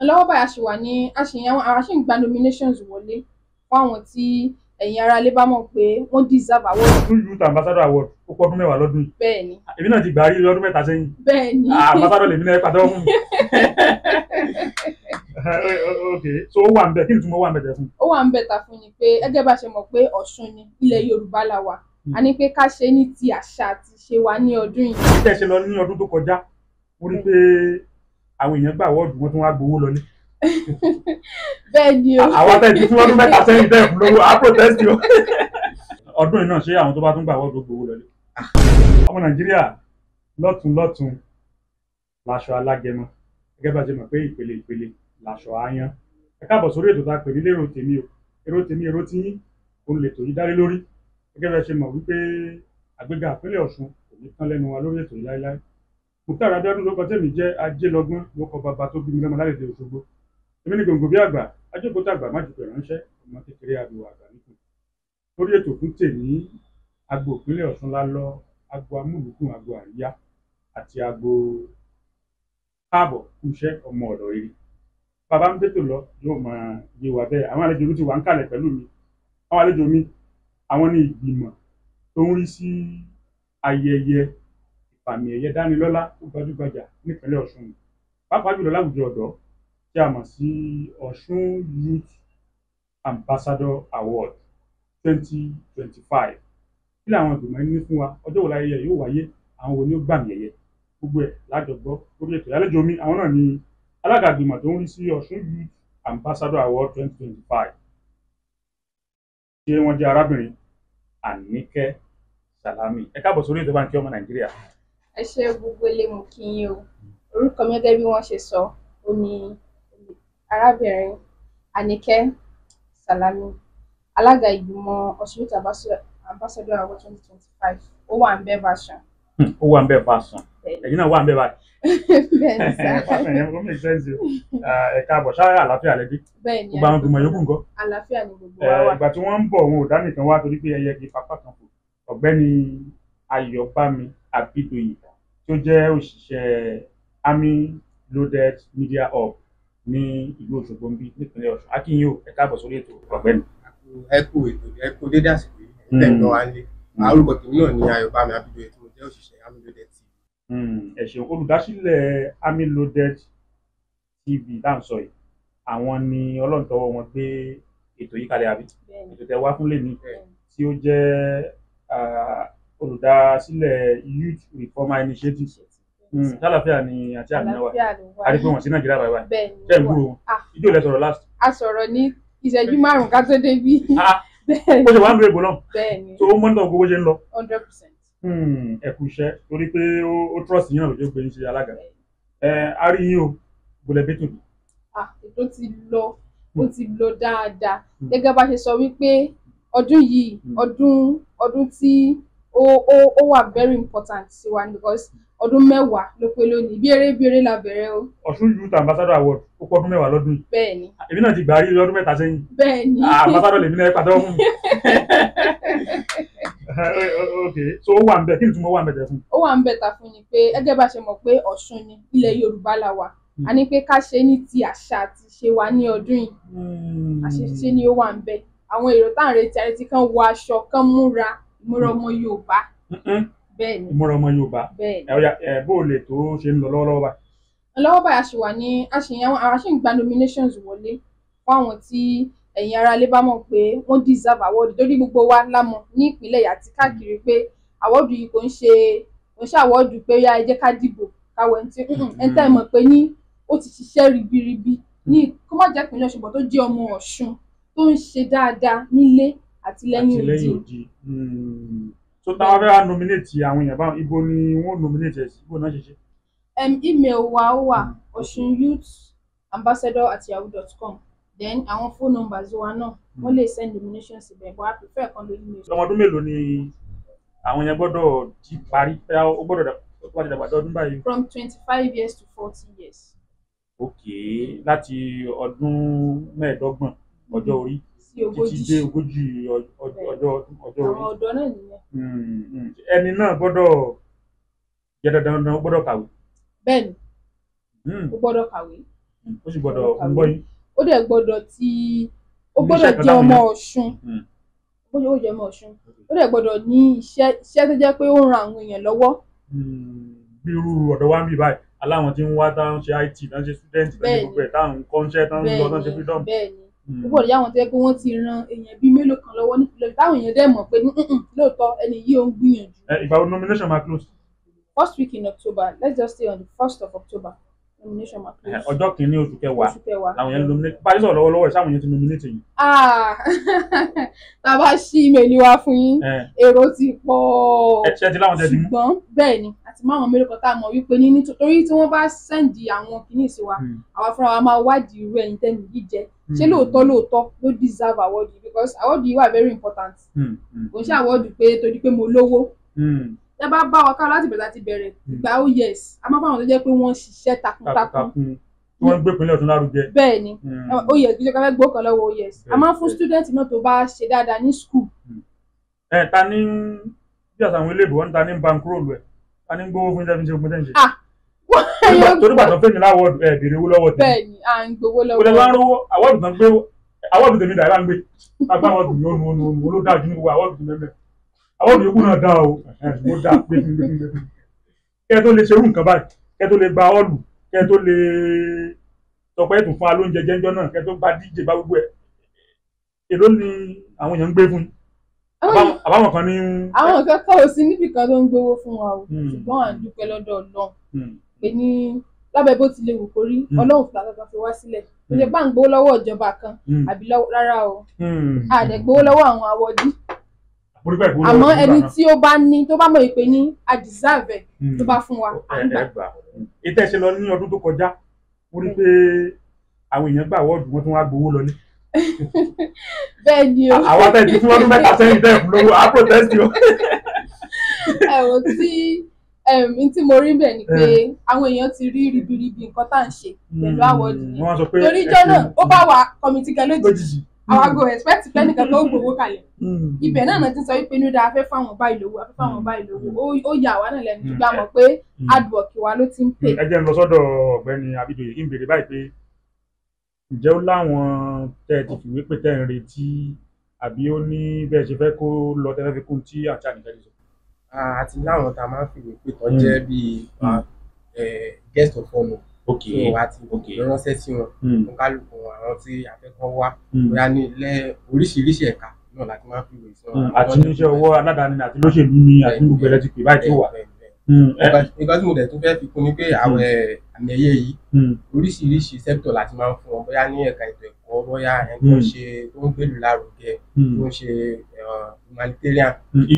Lọ́wọ́ báyìí, a ṣì wà ní a ṣì ń a ṣì ń gba nominations wọlé fún àwọn tí ẹ̀yin ará ilé bá mọ̀ pé wọ́n deserve award. Ọ̀ṣun Youth Ambassador Award, ó pọ̀ ọdún 10 lọ́dún yìí. Bẹ́ẹ̀ ni. Èmi náà ti gbà rí lọ́dún 3 sẹ́yìn. Bẹ́ẹ̀ ni. Ah, ambassador lèmi náà, pàtẹ́wọ́ fún mi. Ok, so ó wà ń bẹ. Kí ni túmọ̀ wà ń bẹ tẹ fún? Ó wà ń bẹ̀ ta fún ni pé gẹ́gẹ́ bá ṣe mọ̀ pé Ọ̀ṣun ni, ilẹ̀ Yorùbá la wà, a ní pé ká ṣe ní ti àṣà àti ìṣe wa ní ọdún yìí. Tẹ́ ẹ ṣe lọ ní ọdún tó kọjá, mo rí i pé àwọn èèyàn gbà award, wọn tún wá gbowó lọlé. Bẹ́ẹ̀ ni o. Àwọn tẹ́ ti fún lọ́dún 3 sẹ́yìn tẹ́ ẹ̀ fún lówó, á protest o. Ọdún yìí náà, ṣé àwọn tó bá tún gbà award ó gbowó lọlé? Ọmọ Nàìjíríà, lọ́tún lọ́tún láṣọ alágẹmọ, gẹ́gẹ́ bá ṣe mọ̀ pé ìpele ìpele láṣọ aáyán. Ẹ káàbọ̀ sórí ètò tá a pè ní Lérò Tèmi o. Èrò tèmi, èrò tiyín, òun lè tò yí dálé lórí. Gẹ́gẹ́ bá ṣe mọ̀ wípé àgbéga ìpínlẹ̀ Ọ̀ṣun kò ní tán lẹ́nu wa lórí ètò yìí láéláé. Mukhtar Abiodun ló kọ tèmi jẹ́, Ajé lọ́gbọ́n ló kọ bàbá tó bí mi lọ́mọ lálẹ́ Òṣogbo. Èmi ní gbòǹgbò bí àgbà ajókòó tàgbà má jùpẹ̀ ránṣẹ́, ọmọ kékeré àbíwá àgbà nìkan. Lórí ètò fún tèmi, agbo ìpínlẹ̀ Ọ̀ṣun la lọ, agbo amúlùúdùn, agbo àríyá àti agbo káàbọ̀ kúṣẹ́ ọmọ ọ̀dọ̀ rere. Bàbá ń bẹ́tò lọ, yóò máa yé wa bẹ́ẹ̀. Àwọn àlejò mi ti wà ń kalẹ̀ pẹ̀lú mi. Àwọn àlejò mi, àwọn ní ìgbìmọ̀ tó ń rí sí ayẹyẹ ìfàmì ẹ̀yẹ dánilọ́lá tó gbajúgbajà nípínlẹ̀ Ọ̀ṣun, pàápàá jùlọ láwùjọ ọ̀dọ́, tí a mọ̀ sí Ọ̀ṣun Youth Ambassador Award 2025. Kí làwọn ìgbìmọ̀ yìí ní fún wa? Ọjọ́ wo láyẹyẹ yóò wáyé? Àwọn wo ni ó gbàmì ẹ̀yẹ? Gbogbo ẹ̀ lájọgbọ́ lórí ètò. Àlejò mi, àwọn náà ni alága ìgbìmọ̀ tó ń rí sí Ọ̀ṣun Youth Ambassador Award 2025, ṣé wọ́n jẹ́ arábìnrin Àníkẹ́ Sàlámì. Ẹ káàbọ̀ sórí ètò báńkì, ọmọ Nàìjíríà. Ẹ ṣé, gbogbo ilé, mo kí yín o. Orúkọ mi, gẹ́gẹ́ bí wọ́n ṣe sọ, ó ní arábìnrin Àníkẹ́ Sàlámì, alága ìgbìmọ̀ Ọ̀ṣun Youth Ambassador Award 2025, ó wà ń bẹ́ version. Ó wà ń bẹ́ẹ̀ version. Ẹ̀yin náà wà ń bẹ́ẹ̀ báyìí. Bẹ́ẹ̀ ni sá. Version yẹn kò make sense o. Ẹ káàbọ̀. Ṣáà àlàáfíà lẹ́bí? Bẹ́ẹ̀ ni. Gbogbo àwọn ìgbìmọ̀ yòókù ńkọ́? Àlàáfíà ni gbogbo wa wà. Ìgbà tí wọ́n ń bọ̀, wọn ò dá nìkan wá, torí pé ẹyẹ kì í papá kan fò. Ọ̀gbẹ́ni Ayọ̀bámi Abídòyè, tí ó jẹ́ òṣìṣẹ́ Army Loaded Media Hub ní ìlú Òṣogbo ń bí nípínlẹ̀ Ọ̀ṣun. A kí yín o, ẹ káàbọ̀ sórí ètò, ọ̀gbẹ́ni. Ẹ kú ètò, ẹ kú dédé àsìkò yìí, ẹ tẹ̀ ń gbọ́ wa nílé. Orúkọ tèmi náà ni Ayọ̀bámi Abídòyè, tí mo jẹ́ òṣìṣẹ́ Army Loaded TV. Ẹ ṣeun. Olùdásílẹ̀ Army Loaded TV tá à ń sọ yìí, àwọn ni Ọlọ́run tọwọ́ wọn gbé ètò yìí kalẹ̀, àbí? Bẹ́ẹ̀ ni. Ètò tẹ wá fún lèmi, tí ó jẹ́ olùdásílẹ̀ Youth Reformer Initiative. Sálàáfíà ni àti àmì wa? Àlàáfíà ló wà. A rí pé wọ́n sí Nàìjíríà báyìí báyìí. Bẹ́ẹ̀ ni. Ṣé ń gbúrò wọn? Ah. Ijó lẹ sọ̀rọ̀ last? A sọ̀rọ̀ ní ìṣẹ́jú 5 ká tó débí. Ah, Bẹ́ẹ̀ ó ni. ṣe wà ń lo èbò náà. Bẹ́ẹ̀ ni. Tó ó monitor gbogbo bó ṣe ń lọ. 100%. Ẹ kú iṣẹ́, torí pé ó trust yín náà lójú gbé yín ṣe alága. Ẹ a rí yín o, gbọ́dọ̀ bẹ́tò bí. Ah, ètò ti lọ, ó ti lọ dáadáa. Gẹ́gẹ́ bá ṣe sọ wípé ọdún yìí, ọdún tí ó wà very important sí wa ni, because ọdún 10 ló pé lónìí. Bí eré bí eré la bẹ̀rẹ̀ o. Ọ̀ṣun Youth Ambassador Award, ó pọ̀ ọdún 10 lọ́dún yìí. Bẹ́ẹ̀ ni. Èmi náà ti gbà rí lọ́dún 3 sẹ́yìn. Bẹ́ẹ̀ ni. Ah, ambassador lèmi náà, pàtẹ́wọ́ fún mi. Ok, so ó wà ń bẹ. Kí ni túmọ̀ wà ń bẹ tẹ fún? Ó wà ń bẹ̀ ta fún ni pé gẹ́gẹ́ bá ṣe mọ̀ pé Ọ̀ṣun ni, ilẹ̀ Yorùbá la wà, a ní pé ká ṣe ní ti àṣà àti ìṣe wa ní ọdún yìí. Àṣìṣe ni ó wà ń bẹ̀. Àwọn èrò tá à ń retí, àrètí kan wọ aṣọ kan, múra ìmúra ọmọ Yorùbá. Bẹ́ẹ̀ ni. Ìmúra ọmọ Yorùbá. Bẹ́ẹ̀ ni. Ẹ ọ̀ya ẹ, bó o lè tó ṣe ń lọ lọ́wọ́lọ́wọ́ báyìí? Lọ́wọ́ báyìí, a ṣì wà ní a ṣì ń a ṣì ń gba nominations wọlé fún àwọn tí ẹ̀yin ará ilé bá mọ̀ pé wọ́n deserve award, torí gbogbo wa la mọ̀ ní ìpínlẹ̀ yìí àti káàkiri pé award yìí kò ń ṣe award pé yá, ẹ jẹ́ ká dìbò káwọ ẹni tí ẹni tẹ́ ẹ mọ̀ pé ní ó ti ṣiṣẹ́ ribiribi ní, kó má jẹ́ ìpínlẹ̀ Ọ̀ṣun bọ̀, tó jẹ́ ọmọ Ọ̀ṣun tó ń ṣe dáadáa nílé àti lẹ́yìn àti lẹ́yìn odi. Odi. So táwọn fẹ́ wá nominate àwọn èèyàn báwọn, ibo ni wọ́n nominate ẹ̀ sí? Ibo náà ṣe ṣe? Email wa, ó wà osunyouthambassador@yahoo.com. Then àwọn phone numbers wa náà, wọ́n lè send nomination síbẹ̀, but I prefer kan lo email. Ọmọ ọdún mélòó ni àwọn yẹn gbọ́dọ̀ ti parí? Ẹ ó gbọ́dọ̀ ó bá ti dàgbà tó ọdún báyìí? From 25 years to 40 years. Ok, láti ọdún 25 ọjọ́ orí sí títí 40 dé 40 ọjọ́ orí. Àwọn ọ̀dọ́ náà nìyẹn. Ẹni náà gbọ́dọ̀ jẹ́ dandan dandan, ó gbọ́dọ̀ kàwé? Bẹ́ẹ̀ ni. Ó gbọ́dọ̀ kàwé. Ó sì gbọ́dọ̀ ń gbọ́ yín. Ó dẹ̀ gbọ́dọ̀ ti ó Ní gbọ́dọ̀ iṣẹ́ kan jẹ́ ọmọ táwọn Ọ̀ṣun. Mm. Ó gbọ́dọ̀ jẹ́ ọmọ Ọ̀ṣun, ó dẹ̀ gbọ́dọ̀ ní iṣẹ́ iṣẹ́ tó jẹ́ pé ó ń ran àwọn èèyàn lọ́wọ́. Bí irú ọ̀dọ̀ wa ń bì báyìí, aláwọn tí ń wá tá ń ṣe IT, tá ń ṣe student, tá ń ṣe Bẹ́ẹ̀ni. gbogbo ẹ̀, tá ń kọ́ńṣẹ́, tá ń lọ, tá ń ṣe Bẹ́ẹ̀ni, freedom. bẹ́ẹ̀ni, ó gbọ́dọ̀ jẹ́ àwọn tó jẹ́ pé wọ́n ti ran èèyàn bíi mélòó kan lọ́wọ́ nípìnlẹ̀, táwọn èèyàn dẹ̀ mọ̀ pé lóòótọ́ ẹni yìí ó ń gbìyànjú. Ẹ, ìgbà wo nomination máa close? First week in October, let's just say on the 1st of October, nomination ma close. Ọjọ́ kìíní oṣù kẹwàá Oṣù kẹwàá. làwọn yẹn nominate. Báyìí sọ̀rọ̀ lọ́wọ́lọ́wọ́ ẹ̀, sáwọn yẹn ti nominate yìí? Ah, tá a bá ṣí email wa fún yín, èrò ti pọ̀. Ẹ ṣe ti láwọn tẹ ti mú? Ṣùgbọ́n bẹ́ẹ̀ ni, àti máwọn mélòó kan tá a mọ̀ wípé ní nítorí tí wọ́n bá send àwọn kìíní sí wa, àwa fúnra wa máa wádìí irú ẹni tẹ́ni yìí jẹ́, ṣé lóòótọ́ lóòótọ́ ló deserve award yìí, because award yìí wà very important. Kò ń ṣe award pé torí pé mo lówó. Tẹ́ bá bá wa ká láti bẹ̀rẹ̀ láti bẹ̀rẹ̀ ìgbà ó, yes, a máa fáwọn tó jẹ́ pé wọ́n ṣiṣẹ́ takuntakun. Takuntakun, tí wọ́n ń gbé ìpínlẹ̀ Ọ̀ṣun lárugẹ. Bẹ́ẹ̀ ni. Ó yes, bí ṣe ká fẹ́ gbó kan lọ́wọ́, yes, a máa ń fún student náà tó bá ṣe dáadáa ní school. Ẹ ta ní bí àṣà àwọn eléèbó wọn, ta ní bankroll ẹ, ta ní gbówó fún iṣẹ́ fi ogun tẹ́ ń ṣe? Ah! Torí gbàtọ́ fẹ́mi l'award, ẹ béèrè owó lọ́wọ́ tèmi. Bẹ́ẹ̀ ni, à ń gbowó Kò lè wá lọ́wọ́. rówó award tán gbé, award tèmi dà, ẹ bá ń gbé agbá award mi, ó nu ó nu ó nu ó ló dáa jù ní gbogbo award tó mẹ́mẹ́. Award yòókù náà dáa o, ó dáa gbé fún gbé fún gbé fún. Kẹ́ ẹ tó lè ṣerú nǹkan báyìí, kẹ́ ẹ tó lè gba hall, kẹ́ ẹ tó lè sọ pé ètò fún wa lóúnjẹ jẹ́ńjọ́ náà, kẹ́ ẹ tó gba DJ bá gbogbo ẹ̀, èló ni àwọn èèyàn ń gbé fún yín? Àbáwọn kan ní. Àwọn nǹkan kan ò sí níbì kan tó ń gbowó fún wa o, ṣùgbọ́n à ń dúpẹ́ lọ́dọ̀ Ọlọ́run pé ní lábẹ́ bó ti lè wù kó rí, Ọlọ́run fìlà kankan fi wá sílẹ̀. Kò ṣe pá ń gbowó lọ́wọ́ ìjọba kan àbí lọ́wọ́ rárá o, a dẹ̀ gbowó lọ́wọ́ àwọn award. Àmọ́ ẹni tí ó bá ní, tó bá mọ̀ pé ní a deserve ẹ̀, tó bá fún wa, à ń gbà. Ẹ gbà. Ètò ẹ̀ ṣe lọ ní ọdún tó kọjá, mo rí pé àwọn èèyàn gbà award, wọn tún wá gbowó lọlé. Bẹ́ẹ̀ ni o. Àwọn tẹ̀ ti fún ọdún 3 sẹ́yìn tẹ̀ fún lówó, á protest o. Ẹ̀wọ̀n tí n tí mo rí bẹ́ẹ̀ ni pé àwọn èèyàn ti rí ribiribi nǹkan tá à ń ṣe pẹ̀lú award yẹn. Wọ́n sọ pé Torí ẹ ijọ́ ṣe náà ó bá wa committee gan lójijì. Lójijì. Àwa go expect pé ẹnìkan tó gbowó kalẹ̀ ibẹ̀ náà náà ti sọ wípé ní ó dáa, a fẹ́ fáwọn báyìí lówó, a fẹ́ fáwọn báyìí lówó. Ó yà wá náà lẹ́nu, ṣùgbọ́n a mọ̀ pé hard work wa ló ti ń pè. Ẹ jẹ́ n lọ sọ́dọ̀ ọ̀gbẹ́ni Abídòyè kí n béèrè báyìí pé ǹjẹ́ ó láwọn tẹ́ ẹ ti fìwé pè tẹ́ ẹ ń retí, àbí ó ní bẹ́ẹ̀ ṣe fẹ́ kó lọ tẹ́ fẹ́ fi kún tí àti ànìkẹ́ ti sọ? Àti láwọn tá a máa ń fìwé pè tán jẹ́ bíi guest of honour. So a ti ránṣẹ́ sí wọn, kálukú àwọn tí a fẹ́ kọ́ wá, bóyá ní ilé oríṣiríṣi ẹ̀ka náà láti máa ń fìwé sí wọn. Àti níṣẹ́ ọwọ́ aládàáni àti lóṣèlú ni àti ní gbogbo ẹ̀ lẹ́ ti pè báyìí tí ó wà. Bẹ́ẹ̀, bẹ́ẹ̀, bẹ́ẹ̀. Nǹkan tí mo dẹ̀ tún fẹ́ fi kún ni pé àwọn àmì ẹ̀yẹ yìí, oríṣiríṣi sector láti máa ń fún wọn, bóyá ní ẹ̀ka ètò ẹ̀kọ́, bóyá ẹni tó ń ṣe, tó ń gbèlú lárugẹ, tó ń ṣe humanitarian.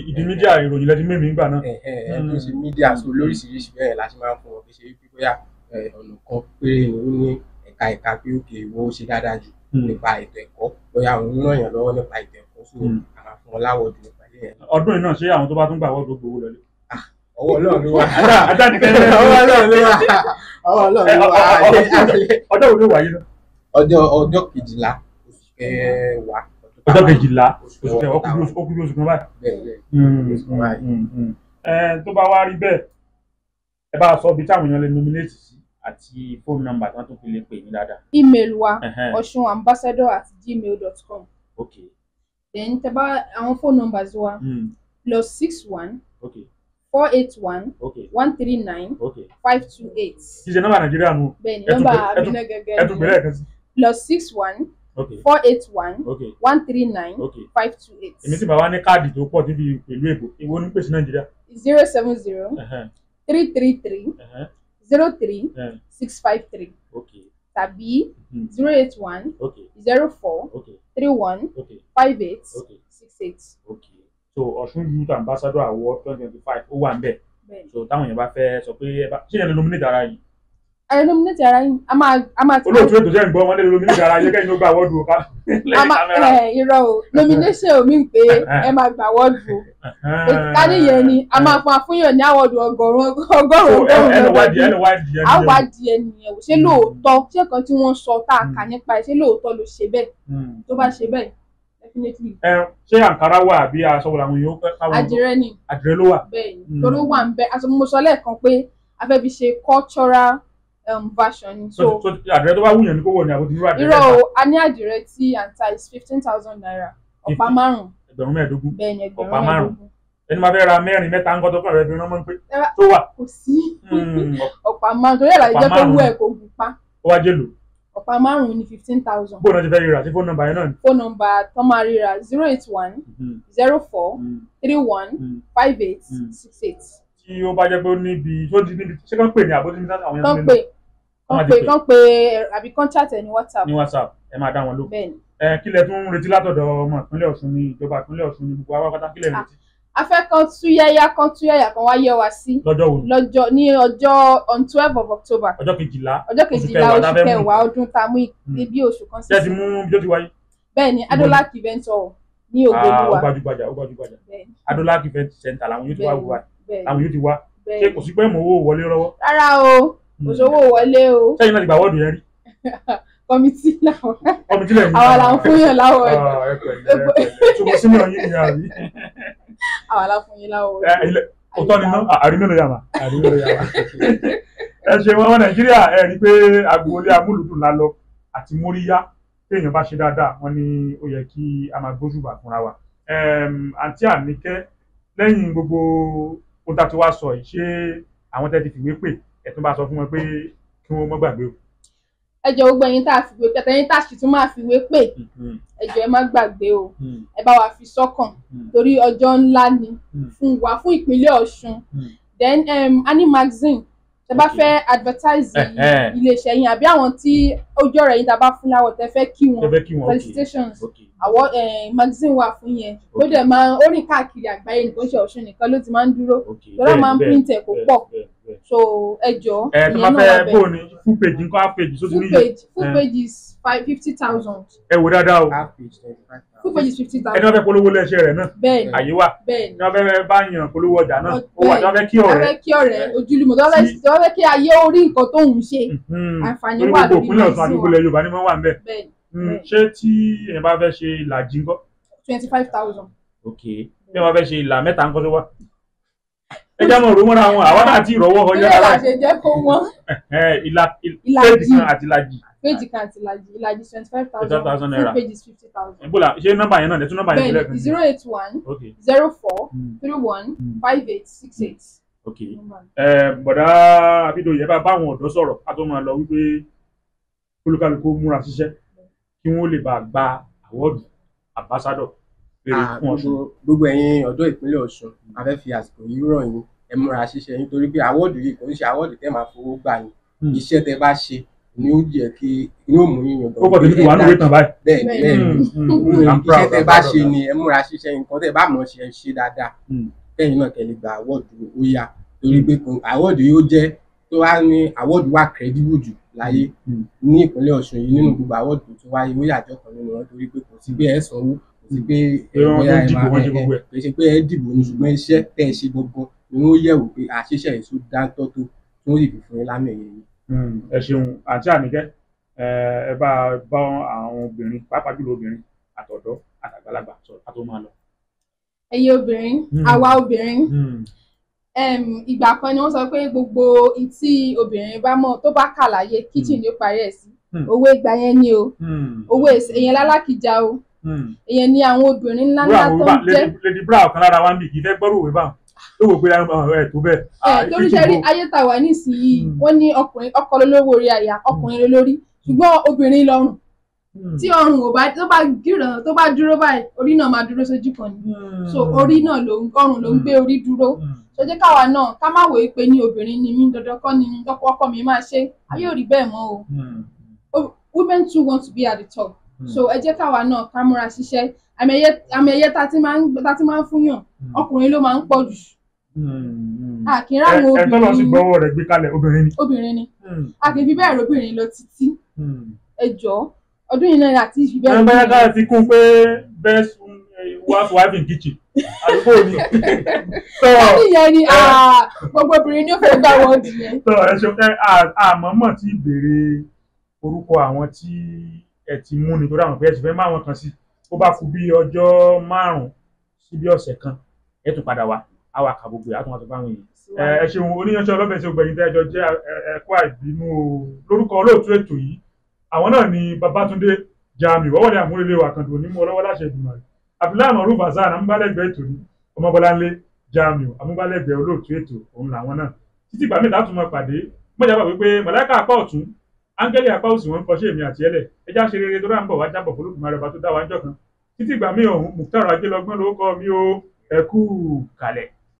Ìdí media, ìròyìn lẹ́tí mímí gbà náà. Ẹni tó ń ṣe media, so lóríṣiríṣi bẹ́ẹ̀ la ṣe máa ń fún wọn. Kì í ṣe wípé bóyá ọ̀nà kan péré ni ó ní, ẹ̀ka ẹ̀ka pé òkè ìwọ ó ṣe dáadáa jù nípa ètò ẹ̀kọ́, bóyá òun ràn yàn lọ́wọ́ nípa ètò ẹ̀kọ́, so a máa fún wọn l'award nípa ilé yẹn. Ọdún yìí náà, ṣé àwọn tó bá tún gbà award gbowó lọlé? Ọwọ́ Ọlọ́run ló wà. Ajá nìkan. Ọwọ́ Ọlọ́run ló wà, ọwọ́ Ọlọ́run ló wà. Ọjọ́ wo ló wáyé náà? Ọjọ́ 12 oṣù kẹwàá. Ọjọ́ 12 oṣù kẹwàá, ó kú bí oṣù kan báyìí. Bẹ́ẹ̀ bẹ́ẹ̀, oṣù kan báyìí. Ẹ tó bá wá rí bẹ́ẹ̀, ẹ bá sọ ibi táwọn èèyàn lè nominate sí àti phone number tí wọ́n tún fi lè pè yín dáadáa. Email wa, osunambassador@gmail.com. Then tẹ́ bá àwọn phone numbers wa, +61 481 139 528. Kì í ṣe nọ́mbà Nàìjíríà nu. Bẹ́ẹ̀ ni, Ẹ tún nọ́mbà ẹ mi náà gẹ́gẹ́. Ẹ tún bẹ̀rẹ̀ kan sí. +61 481 139 528. Èmi tí bàbá ní káàdì tó pọ̀ níbi pẹ̀lú èbò, ìwọ ní pèsè Nàìjíríà. 070 333 03 653 tàbí 081 04 31 58 68. Okay. So Ọ̀ṣun Youth Ambassador Award 2025, ó wà ń bẹ̀. Bẹ́ẹ̀ni. So táwọn èèyàn bá fẹ́ sọ pé ẹ bá ṣé yẹn lè nominate ara yìí? Ẹ nominate ara yín, a máa ti. Olóòtú ètò, jẹ́ ń gbọ́ wọn lè nominate ara yín kẹ́yìn ló gba award o ká A lẹ́yìn máa kámẹ́rà. Ẹ irọ́ o, nomination ò mí pé ẹ máa gba award o. Ká níyẹn ni a máa fún afúnyàn ní award ọgọ́rùn-ún ọgọ́rùn-ún So ẹ lọ ọgọ́rùn-ún wádìí, ẹ lọ wádìí ẹni a yẹn. Wádìí ẹnìyẹn wò, ṣé lóòótọ́, ṣé kan tí wọ́n sọ tá a kà nípa ẹ̀, ṣé lóòótọ́ ló ṣe bẹ́ẹ̀? Tó bá ṣe bẹ́ẹ̀, definitely. Ẹ ṣé àǹkárá wà àbí aṣọ wo làwọn èèyàn káwọn? Àdìrẹ ni. Àdìrẹ ló wà. Bẹ́ẹ̀ ni, torí ó wà ń bẹ aṣọ. Mo sọ lẹ́ẹ̀kan pé a fẹ́ fi ṣe cultural version ni. So àdìrẹ tó bá wúyàn ní kó wọ̀ ní àbótí irú àdìrẹ. Irọ́ o, a ní àdìrẹ tí à ń ta is ₦15,000, ọ̀pá márùn-ún. Ẹgbẹ̀rún mẹ́ẹ̀ẹ́dógún. Bẹ́ẹ̀ ni, ẹgbẹ̀rún ọ̀pá márùn-ún. Ẹni máa fẹ́ ra mẹ́rin mẹ́ta ń kọ́ tó kàn rẹ̀ fi rán mọ́ pé tó wà. Kò sí ọ̀pá márùn-ún torí ẹ̀ láti jẹ́ kó wú ẹ̀ kó gùn pa. Ó wá jèlò. Ọ̀pá márùn-ún ní 15,000. Bóun náà ti fẹ́ ríra sí fóònù nọ́mbà yẹn náà ni. Fóònù nọ́mbà tó máa ríra 081 04 31 58 68. Tí ó bá jẹ́ pé ó níbi tó di níbi ṣé kàn pè ní àbójú ní àwọn yẹn. Kàn pè àbí kàn chat ẹ ní WhatsApp. Ní WhatsApp ẹ máa dá wọn lóhùn. Bẹ́ẹ̀ni. Ẹ kí lẹ tún ń retí látọ̀dọ̀ ọmọ ìpínlẹ̀ Ọ̀ṣun ní ìjọba ìpínlẹ̀ Ọ̀ṣun ní gbogbo àwọn pátá kí lẹ ń retí. A fẹ́ kan túyáyá kan túyáyá kan wá yẹ wá sí. Lọ́jọ́ wo? Lọ́jọ́ ní ọjọ́ on 12 of October. Ọjọ́ kejìlá. Ọjọ́ kejìlá oṣù kẹwàá ọdún tá a mú ibi oṣù kan sí. Ṣé ti mú bí ó ti wáyé? Bẹ́ẹ̀ni, Adolak Event Hall ní Ògbólúwà. Ó gbajúgbajà, ó gbajúgbajà. Adolak Event Center làwọn yóò ti wá wá. Làwọn yóò ti wá. Ṣé kò sí pé mò ń owó wọlé lọ́wọ́? Rárá o, kò sówó wọlé o. Sẹ́yìn náà ti gbà wọ́ọ̀dù yẹn rí. Kọ́mítì làwọn. Kọ́mítì lẹ́yìn. Àwa là ń fún yàn láwọ̀ ẹ̀. Ṣùgbọ́n sínú ọyìn ni àbí. Àwa là ń fún yín láwọ̀ ẹ̀. Òótọ́ ni ná, àrí mélòó yàmà, àrí mélòó yàmà. Ẹ ṣe wọn ọmọ Nàìjíríà, ẹ rí i pé agboolé amúlùdùn la lọ àti móríyá. Téèyàn bá ṣe dáadáa, wọ́n ní ó yẹ kí a máa gbójúbà fúnra wa. Àǹtí Àníkẹ́, lẹ́yìn gbogbo ohun tá a ti wá sọ yìí, ṣé àwọn tẹ́ ti fìwé pè ẹ̀ tún bá sọ fún wọn pé kí wọ́n má gbàgbé o? Ẹ jọ̀ọ́ gbogbo ẹ̀yin tá a fìwé pè àtẹ̀yin tá a sì tún máa fìwé pè, ẹ jọ̀ọ́ ẹ má gbàgbé o, ẹ bá wa fi sọ́kàn torí ọjọ́ ńlá ni fún wa, fún ìpínlẹ̀ Ọ̀ṣun. Then Ani magazine, tẹ bá fẹ́ advertise iléeṣẹ́ yín àbí àwọn tí ojú ọ̀rẹ́ yín tá a bá fún láwọ̀ tẹ fẹ́ kí wọn, felicitations, àwọ̀ magazine wà fún yẹn. Ó dẹ̀ máa ó rìn káàkiri àgbáyé, nìkan ṣe Ọ̀ṣun nìkan ló ti máa ń dúró, lọ́rọ̀ máa ń print ẹ̀ kó pọ̀. So ẹ jọ̀ọ́, ìyẹn náà wà bẹ́ẹ̀. Bó ni full page nǹkan, half page sóti níye? Full page is 50,000. Ẹ wò dáadáa o. Full page is 50,000. Ẹni wọ́n fẹ́ polówó lẹ́sẹ̀ rẹ̀ náà, àyè wà. Ẹni wọ́n fẹ́ bá yàn polówó ọjà náà, ó wà. Tí wọ́n fẹ́ kí ọ̀rẹ́. Wọ́n fẹ́ kí ọ̀rẹ́ ojúlùmọ̀, tí wọ́n fẹ́ kí ayé orí nǹkan tó ń ṣe. Àǹfààní wà lórí gbogbo ìpínlẹ̀ Ọ̀ṣun àti gbogbo ilẹ̀ Yorùbá ni wọ́n wà ń bẹ̀. Ṣé tí èèyàn bá fẹ́ ṣe ìlàjì ńkọ́? 25,000. Ok, bí wọ́n fẹ́ ṣe ìlà mẹ́ta ńkọ́ tó wà? Ẹ jẹ́ mọ̀ òrùmọ́ra wọn, àwọn náà ti rọwọ́ ọjọ́ rárá. Ilé ìlàjì jẹ́ kó wọ́n. Ìlà péjì kan àti ìlàjì. Péjì kan àti ìlàjì, ìlàjì 25,000, full page is 50,000. Bóla, ṣé nọ́mbà yẹn náà lè tún nọ́mbà yẹn lẹ́ẹ̀kan? Bẹ́ẹ̀ni, 081 04 31 58 68. Ok, bọ̀dá Abídòyè, bá àwọn ọ̀dọ́ sọ̀rọ̀ ká tó máa lọ wípé olúkálukú múra ṣiṣẹ́ kí wọ́n lè bá gba àwọ́dù àmbásádọ̀. Gbogbo ẹ̀yin ọ̀dọ́ ìpínlẹ̀ Ọ̀ṣun, a fẹ́ fi àsìkò yìí rọ̀ yín, ẹ múra ṣiṣẹ́ yín torí pé àwọ́dù yìí kò ń ṣe àwọ́dù tẹ́ máa fowó gbà yín. Iṣẹ́ tẹ́ bá ṣe ni ó jẹ́ kí ni ó mú yín yàn. Ó kọ̀ tó ní wà ní ìtàn báyìí. Bẹ́ẹ̀ bẹ́ẹ̀, iṣẹ́ tẹ́ bá ṣe ni ẹ múra ṣiṣẹ́, nǹkan tẹ́ bá mọ̀ ṣe ẹ ṣe dáadáa kẹ́yìn náà kẹ́ lè gba àwọ́dù ó yá, torí pé àwọ́dù yìí ó jẹ́ tó wá ní àwọ́dù wà credible jù láyé ní ìpínlẹ̀ Ọ̀ṣun yìí nínú gbogbo àwọ́dù tó wáyé, ó yàjọ́ kan nínú wọn torí pé kò sí pé ẹ sanwó, kò sí pé kò ṣe pé ẹ dìbò ní, ṣùgbọ́n iṣẹ́ tẹ́ ẹ ṣe gbogbo ni wọ́n yẹ̀wò pé àṣìṣe èso dáńtọ́ tó tí wọ́n sì fi fún yín lámì ẹ̀yẹ yìí. Ẹ ṣeun àǹtí Àníkẹ́, ẹ bá bá àwọn obìnrin, pàápàá jùlọ obìnrin àtọ̀dọ́ àtàgbàlagbà sọ̀rọ̀ ká tó máa lọ. Ẹ̀yin obìnrin, àwa obìnrin, ìgbà kan ni wọ́n sọ pé gbogbo ìtí obìnrin bá mọ̀ tó bá kà láyé, kitchen ló parí ẹ̀ sí. Owó ìgbà yẹn ni o, owó èèyàn lálákìjà o, èèyàn ni àwọn obìnrin ńlá ńlá tó ń jẹ́. Lady Bra ọ̀kan lára wa ń bì kì í fẹ́ gbọ́rò òwe báwọn tó wò pé ẹ tó bẹ́ẹ̀. Torí ṣe rí ayé tá a wà nísìnyí, wọ́n ní ọkùnrin ọkọ lólówó orí aya, ọkùnrin lólórí, ṣùgbọ́n obìnrin lọ́rùn. Tí ọrùn ò bá tó bá gíràn tó bá dúró báyìí, orí náà máa dúró sójú kan ni. So orí náà ló ń ọrùn ló ń gbé orí dúró. So jẹ́ káwa náà ká má wòó pé ní obìnrin ni mí, dandan kọ́ ni ọkọ mi máa ṣe, ayé ò rí bẹ́ẹ̀ mọ́ o. Women too want to be at the top. So ẹ jẹ́ káwa náà ká múra ṣiṣẹ́. Àmì ẹ̀yẹ tá ti máa ń fúnyàn, ọkùnrin ló máa ń pọ̀ jù. Àkìrá àwọn obìnrin. Ẹ tọ́lọ́ sí gbọ́wọ́ rẹ̀ gbé kalẹ̀, obìnrin ni. Obìnrin ni. A kì í fi bẹ́ẹ̀ róbìnrin lọ títí. Ẹ jọ̀ọ́, ọdún yìí náà àti ìfi bẹ́ẹ̀. Ẹ bá yá fi kún pé best wife in kitchen àdúgbò mi. Ìyẹn ni gbogbo obìnrin ni ó fẹ́ gbà wọ́ọ̀dù yẹn. Ẹ ṣe àmọ́mọ́ tí béèrè orúkọ àwọn tí ẹ ti mú nítorí àwọn pé ẹ sì fẹ́ máa wọn kan sí. Ó bá kù bí ọjọ́ 5 sí bí ọ̀sẹ̀ kan, ẹ tún padà wá. Àwa kà gbogbo ẹ̀, á tún wá sọ fáwọn èèyàn. Ẹ ṣeun oníyanṣẹ́ ọlọ́bẹ̀ ṣe gbẹ̀yìn tẹ́jọ jẹ́ ẹ̀kọ́ àìbínú o. Lórúkọ olóòtú ètò yìí, àwọn náà ni Babátúndé Jamiu ọwọ́dẹ àmúrelé wa kan dùn onímọ̀ ọlọ́wọ́ láṣẹ ìgbìmọ̀ rẹ̀. Abdullahi Maruf Hasan amúgbálẹ́gbẹ̀ẹ́ ètò ni Ọmọbọ́láńlé Jamiu amúgbálẹ́gbẹ̀ẹ́ olóòtú ètò òun làwọn náà. Títí ìgbà míì láti máa pàdé, mọ̀jà gbà wípé màláíkà apá ọ̀tún, áńgẹ́lì apá òsì wọn ń kọṣẹ́ èmi àti ẹlẹ̀. Ẹja ṣe rere tó ráńbọ̀ wá jábọ̀ fọlọ́dúnmáre ọba tó dá wa ń jọ kan. Títí ìgbà míì ọ̀hún, Muktar Ajélọgbọ́n lórúkọ mi o, ẹ kú kalẹ̀.